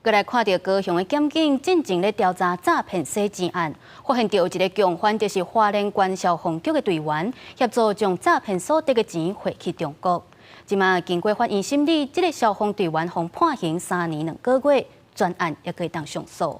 閣來看著高雄的檢警進前咧調查詐騙洗錢案，發現著有一個共犯，就是花蓮縣消防局的隊員，協助將詐騙所得的錢匯去中國。這馬經過法院審理，這个消防隊員予判刑3年2個月，全案猶閣會當上訴。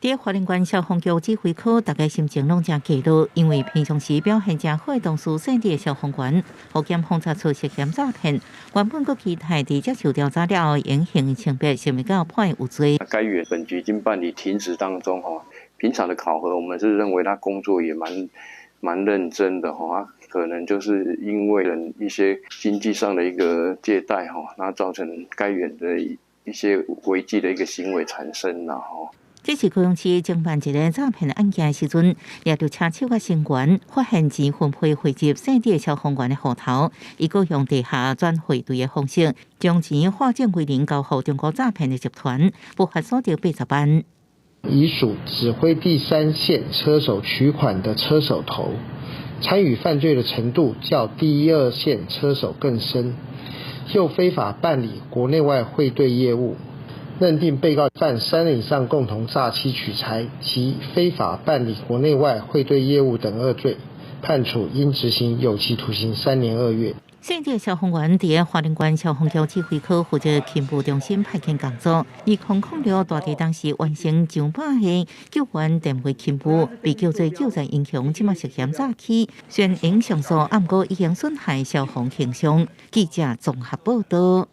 佇花蓮縣消防局指揮科，大家心情攏誠低落，因為平常時表現誠好的同事，姓佇的消防員，予檢方查出涉嫌詐騙。原本閣期待佇接受調查了後，會還清白，想袂到判有罪。該員本局已經辦理停職當中，吼，平常的考核，我們是認為他工作也蠻認真的，吼，可能就是因為了一些經濟上的一個借貸，吼，那造成該員的一些違紀的一個行為產生啦，吼。這是高雄市偵辦一个詐騙案件的時陣，掠著車手佮成員，發現錢分批匯入姓佇的消防員的戶頭，伊閣用地下轉匯兌的方式，將錢化整為零交予中國詐騙的集團，不法所得80萬。乙屬指揮第三線車手取款的車手頭，參與犯罪的程度較第一二線車手更深，又非法辦理國內外匯兌業務。認定被告犯三人以上共同詐欺取財及非法辦理國內外匯兌業務等二罪，判處應執行有期徒刑3年2月。姓佇消防員佇花蓮縣消防局指揮科負責勤務中心派遣工作，2006大地當時完成上百個救援電話勤務，被叫做救災英雄，這馬涉嫌詐欺，雖然會上訴，毋過已經損害消防形象。記者綜合報道。